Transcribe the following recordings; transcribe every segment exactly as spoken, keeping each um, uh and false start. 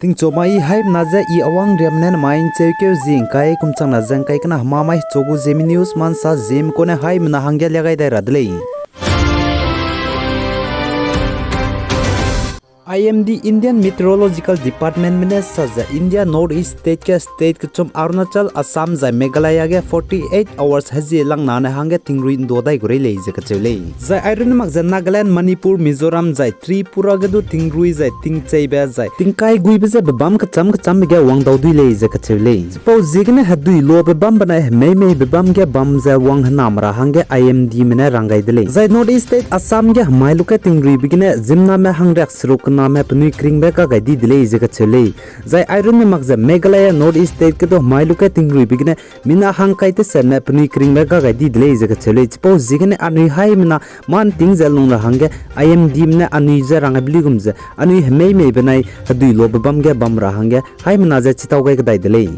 Tingchu mai haimena ze I Awang Riam ne nemai ’ncheukeu zie ’ngkai kum changna ze ’ngkai kena hemamai hechu gu Zeme News ma ’nsa Zeme kune haimena hangge lia gai dai ra de lei. I M D, Indian Meteorological Departmentme ne sa ze India North East State ge state kechum Arunachal, Assam zai Meghalaya ge forty-eight hours hezie langnane hangge tingrui ’ndu dai gu rei lei ze kacheu lei. Zai airunne mak ze Nagaland, Manipur, Mizoram zai Tripura ge du tingrui zai tingcheibe zai tingkai guibe ze bebâm kecham kechambe ge wangdau dui lei ze kacheu lei. Chipau ziegene hedui lobe bam benai hemeimeibe bam ge bam ze wang hename ra hangge I M Dme ne rang gai de lei. Zai North East State Assam ge hemai luke tingruibe gene ziemmename hangriak seruk kename penui keringbe ga gai di de lei ze kacheu lei. Zai airunne mak ze Meghalaya North East State ge du hemai luke tingruibe gene mina hangkai tesetme penui keringbe ga gai di de lei ze kacheu lei. Chipau ziegene anui haimena mâ ’nting ze lung ra hangge I M Dme ne anui je rang gaibe luigum ze anui hemeimeibe benai hedui lobe bam ge bam ra hangge haimena je chitau gai kedai de lei.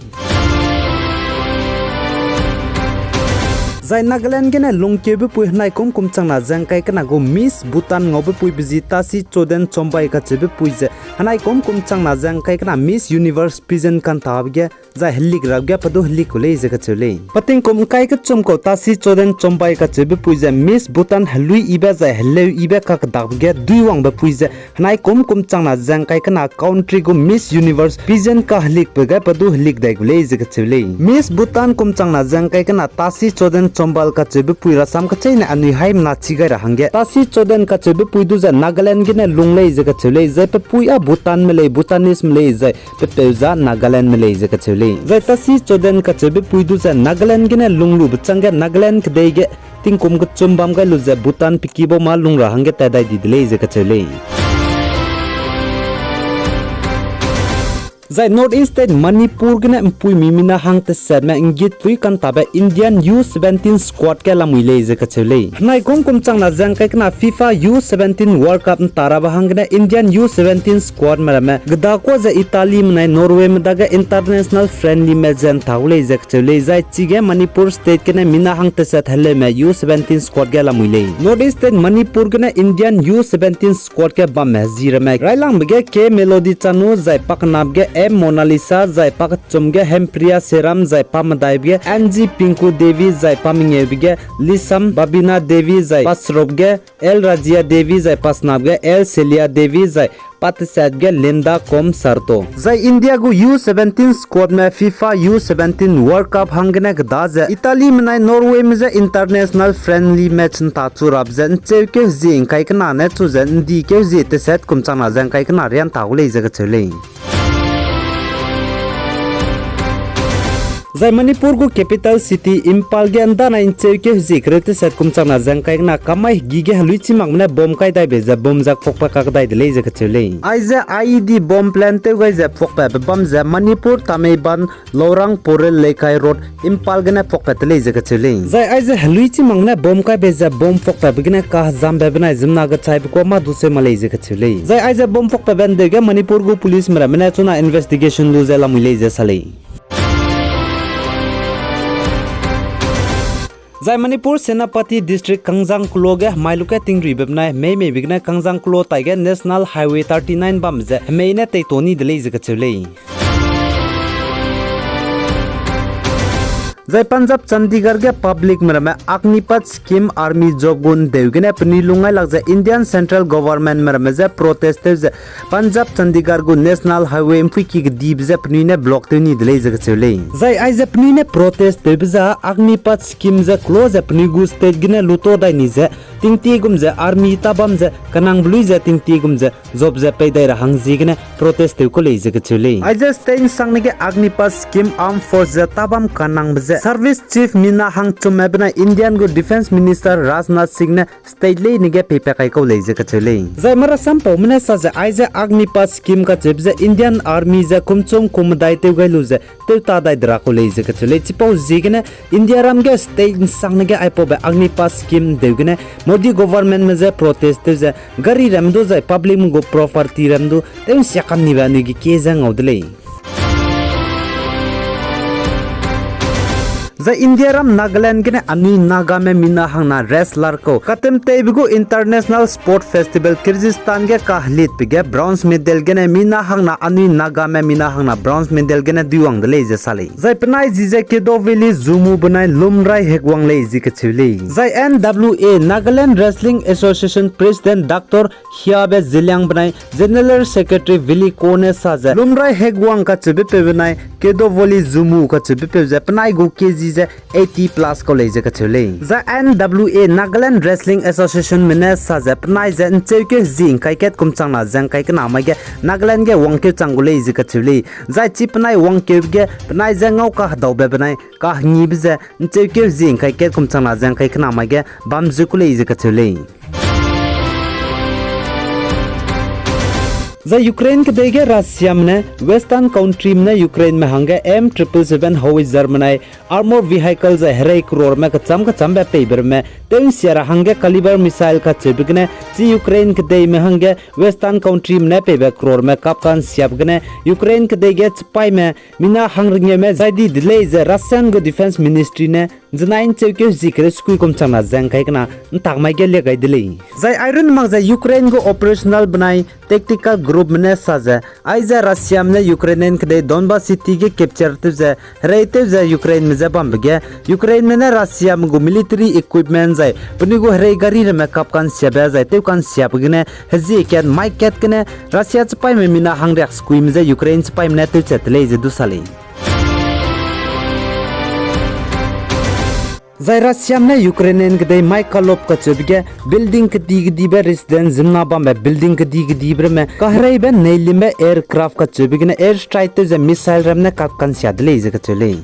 Zai Nagaland gene lungkeube pui henai kum kum changna ze ’ngkai kena gu Miss Bhutan ngaube puibe zi Tashi Choden Chombai kacheube pui ze henai kum kum changna ze ’ngkai kena Miss Universe pageant kantabe ge zai helik rabe ge pedu helik ku lei ze kacheu lei. Petingkum ’ngkai kechum kau Tashi Choden Chombai kacheube pui ze Miss Bhutan heluiyibe zai heleuyibe kakedakbe ge duiwangbe pui ze henai kum kum changna ze ’ngkai kena country gu Miss Universe pageant kahelikbe ge pedu helik dai gu lei ze kacheu lei. Miss Bhutan kum changna ze ’ngkai kena Tashi Choden Chombal kacheube pui rasam kecheîne anui haimena chi gai ra hangge Tashi Choden kacheube pui du ze Nagaland gene lung lei ze kacheu lei, zai pe pui â Bhutanme lei, Bhutanese me lei, zai pe peu za Nagalandme lei ze kacheu lei. Zai Tashi Choden kacheube pui du ze Nagaland gene lung lube chângge Nagaland kedei ge tingkum kechum bam gai lu ze Bhutan pe kibau ma lung ra hangge tat dai di de lei ze kacheu lei. Zai North East State Manipur gene ’mpuimi mina hang tesetme ’nggit pui kantabe Indian U seventeen squad ge lamui lei ze kacheu lei. Henai kum kum changna ze ’ngkai kena FIFA U seventeen World Cup ’nta rabe hanggene Indian U seventeen squadme ramme gedakua ze Italyme nai Norwayme dage international friendly match ze ’nta gu lei ze kacheu lei, zai chige Manipur State gene mina hang teset heleume U seventeen squad ge lamui lei. North East State Manipur gene Indian U seventeen squad ge bamme zi ramme railangbe ge K Melody Chanu zai pakenabe ge M Monalisa zai pakechum ge Hempriya Seram zai pamedaibe ge N G Pinku Devi zai pamengeube ge Lisam Babina Devi zai paseruk ge L Razia Devi zai pasenabe ge L Celia Devi zai pateset ge Linda Kom Sarto. Zai India gu U seventeen squadme FIFA U seventeen World Cup hanggene keda ze Italyme nai Norwayme je international friendly match ’nta chu rabe ze ’ncheukeu hezie ’ngkai kena ne chu ze ’ndikeu hezie teset kum changna ze ’ngkai kena riâ ’nta gu lei ze kacheu lei. Zai Manipur gu capital city Imphal ge ’ndanai ’ncheukeu hezie kereu teset kum changna ze ’ngkai kena kamai hegi ge heluichimakme ne bomb kai daibe ze bomb ze phuakpat kak dai de lei ze kacheu lei. Aize I E D bomb plant tew gai ze phuakpatbe bam ze Manipur Tameiban Lourang Porel Leikai Road Imphal gene phuakpat te lei ze kacheu lei. Zai aize heluichimakme ne bomb kaibe ze bomb phuakpatbe gene kahezambe benai ziemmena gechaibe kuâ mâ du seu mak lei ze kacheu lei. Zai aize bomb phuakpatbe ’ndeu ge Manipur gu policeme ramme ne chuna investigation lu ze lamui lei ze sa lei. Zai Manipur Senapati District Kangzang Kulo ge hemai luke tingruibe benai hemeimeibe gene Kangzang Kulo taige National Highway thirty-nine bam ze hemei ne teito ni de lei ze kacheu lei. Zai Punjab Chandigarh ge publicme ramme Agnipath Scheme army job gu ’ndeu gene penui lungngailak ze Indian Central Governmentme ramme je protest tew ze Punjab Chandigarh gu National Highway ’mpuiki kedibe je penui ne block tew ni de lei ze kacheu lei. Zai aize penui ne protest tewbe ze Agnipath Scheme je close ze penui gu state gene luto dai ni ze tingtie gum ze army tabam ze kanangbe lui ze tingtie gum ze job ze pei dai ra hang ziegene protest tew ku lei ze kacheu lei. Aize state ’nsangne ge Agnipath Scheme Armed Force ze tabam kanangbe ze Service Chief mina hangchumme benai Indian gu Defence Minister Rajnath Singh ne state leine ge peipat kai kau lei ze kacheu lei. Zai marasampaume ne sa ze aize Agnipath Scheme kacheube ze Indian Army ze kumchum kum medai tew gai lu ze tew ta dai de ra kau lei ze kacheu lei. Chipau ziegene Indiaram ge state ’nsangne ge aipaube Agnipath Scheme ’ndeu gene Modi governmentme je protest tew ze gari ram du zai publicme gu property ram du tew ’nsia kam nibe anui ge kie ze ngau de lei. Zai India ram Nagaland gene anui Nagame mina hangna wrestler kau katemteibe gu International Sport Festival Kyrgyzstan ge kahelitbe ge bronze medal gene mina hangna anui Nagame mina hangna bronze medal gene duiwang de lei ze sa lei. Zai penai zi ze Kedo Valley Zumu benai Lumrai Heguang lei ze kacheu lei. Zai N W A, Nagaland Wrestling Association President Doctor Hiabe Zeliang benai General Secretary Willy Ko ne sa ze Lumrai Heguang kacheubepeu benai Kedo Valley Zumu kacheubepeu ze penai gu K G ze eighty plus kau lei ze kacheu lei. Zai N W A, Nagaland Wrestling Associationme ne sa ze penai ze ncheukeu hezi ngkai kat kum changna ze ngkai kena mai ge Nagaland ge wangkeu chang gu lei ze kacheu lei. Zai chi penai wangkeube ge penai ze ngau kahedaube benai kahengibe ze ncheukeu hezi ngkai kat kum changna ze ngkai kena mai ge bam ze ku lei ze kacheu lei. Zai Ukraine kedei ge Russiame ne Western countryme ne Ukraineme hangge M triple seven howitzer benai armor vehicle zai herei croreme kechâm kechâmbe peibe ramme tew nsia ra hangge caliber missile kacheube gene chi Ukraine kedeime hangge Western countryme ne peibe croreme kap kansiabe gene Ukraine kedei ge chipaîme mina hangrengeume zai di de lei ze Russian gu Defence Ministry ne zenai ncheukeu hezi kere sekui kum changna ze ngkai kena ntak mai ge lia gai de lei. Zai airun mak ze Ukraine gu operational benai tactical groupme ne sa ze aize Russiame ne Ukrainian kedei Donbas city ge capture tew ze herei tew ze Ukraineme je bambe ge Ukraineme ne Russiame gu military equipment zai penui gu herei gari ramme kap kansiabe zai tew kansiabe gene hezie kat mai kat gene Russia chipaîme mina hangriak sekuime je Ukraine chipaîme ne tewchat de lei ze du sa lei. Zai Russiame ne Ukrainian kedei Mykolaiv kacheube ge building kedi kedibe residence ziemmena bambe building kedi kedibe ramme kahereibe neilimbe aircraft kacheube gene air strike tew ze missile ramme ne kap kansia de lei ze kacheu lei.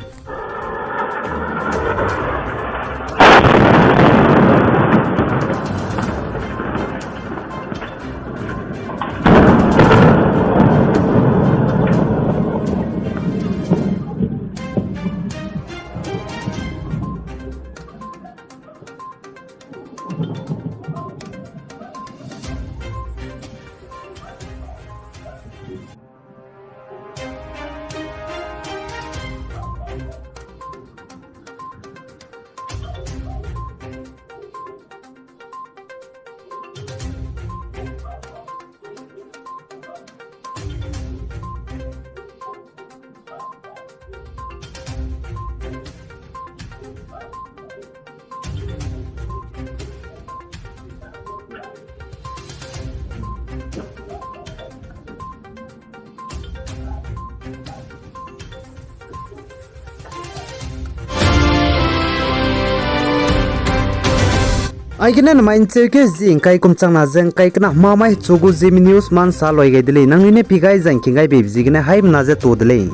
Aigene namai ncheukeu hezi ngkai kum changna ze ngkai kena hemamai hechu gu Zeme News ma nsa loi gai de lei. Nangnui ne pi gai zai ngking gai beibe ziegene haimena ze to de lei.